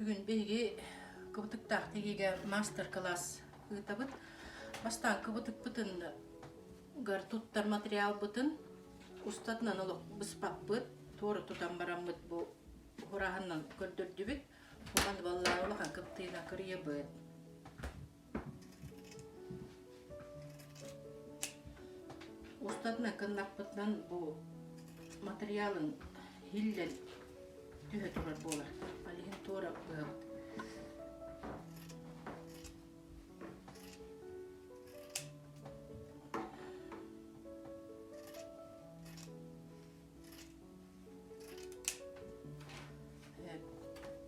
Бүгүн биһиги кыбытыктаах тигиигэ маастар-кылаас ыытабыт. Бастаан кыбытыкпытын гар туттар материалбытын устатынан олох быспаппыт, туора тутан бараммыт бу уһураһынан көрдөрдүбүт. Улахан баллаа улахан кыптыына кырыйабыт. Устатынан кыннаппытынан бу материалын иһиллэн түһэ турар буолар. Ол иһин туора быһабыт.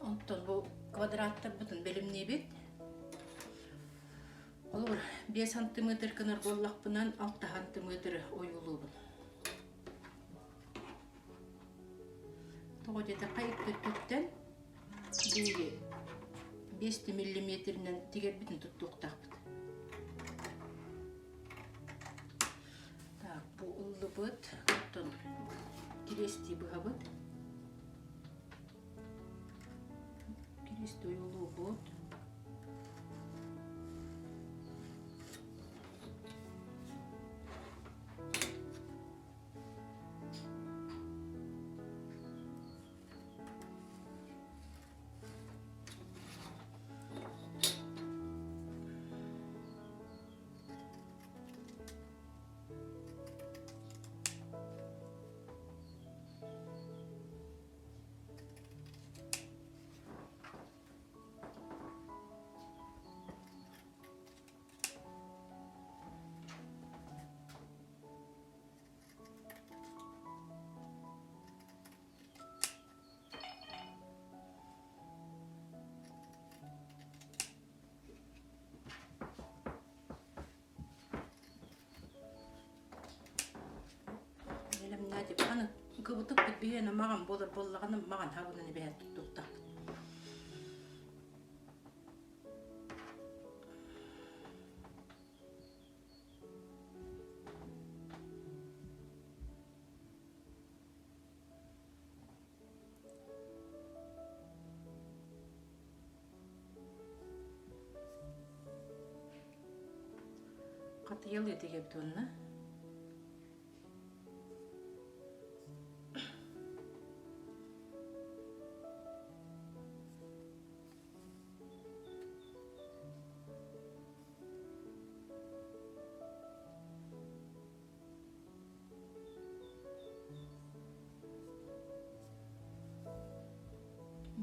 Онтон бу квадраттарбытын бэлэмниибит. Холобур, 5 сантиметр гынар буоллахпынан 6 сантиметр ойуулуубун. Тоҕо диэтэххэ икки өттүттэн биһиги 5 миллиметринэн тигэрбитин туттуохтаахпыт. Так, бу ыллыбыт. Оттон кириэстии быһабыт. Кириэстии ойуулуубут. Бэлэмнээтим. Аны кыбытыппыт биһиэнэ маҕан буолар буоллаҕына маҕан хабынан эбэһээт туттуохтаахпыт. Хатыйалыы тигэбит уонна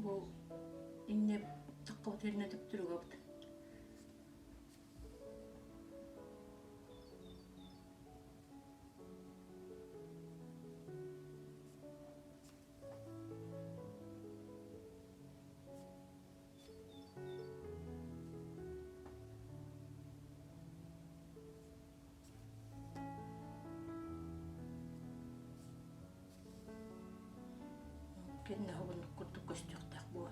Бу инньэ тоххобут үрүнэ төптүрүгабыт. Кэннэ оһоҕуннук курдук көстүөхтээх буо.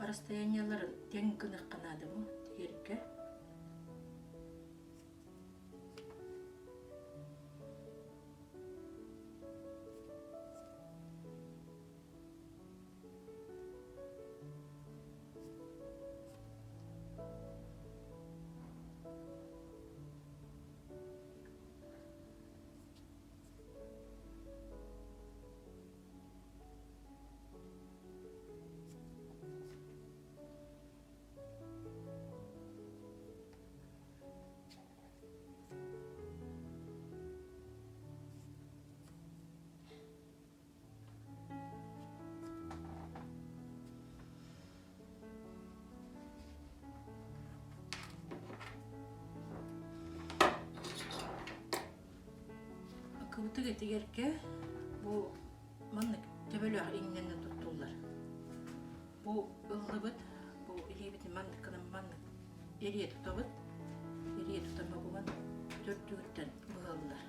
Расстояниеларын тэҥ гыныахха наада бу тигэргэ. Кыбытык этигэргэ бу маннык төбөлөөх иҥнэнэ туттуллар. Бу ыллыбыт, бу илиибитин маннык гынан маннык эрийэ тутабыт. Эрийэ тутан бу төрдүгүттэн быһаллар.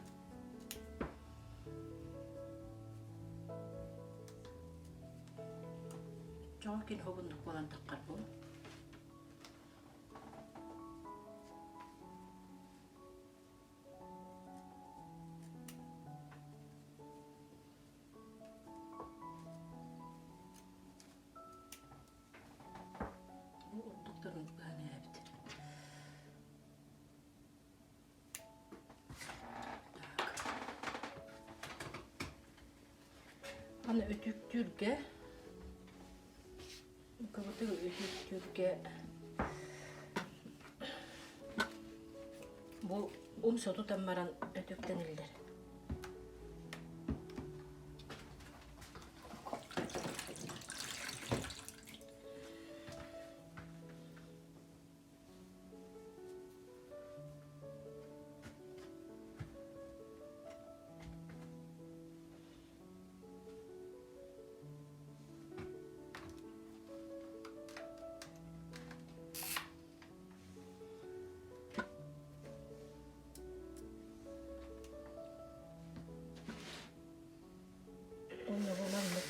Чоҕо кин хобуннук буолан таххар бу. Бу ордуктарын быһан эбит. Аны өтүктүүргэ кыбытыгы өтүктүүргэ бу умса тутан баран өтүктэниллэр. Уонна бу маннык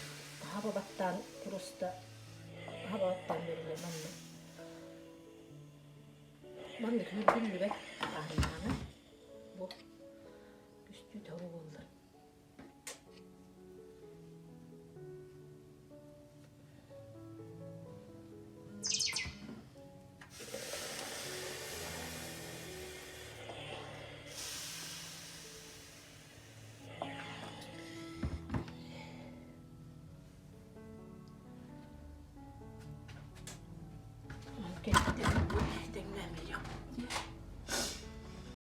хаба баттаан куруста хаба баттаан бэриллэр маннык. Маннык үрдүллүбэт аарымааны бу үстүү тоҕу буоллар.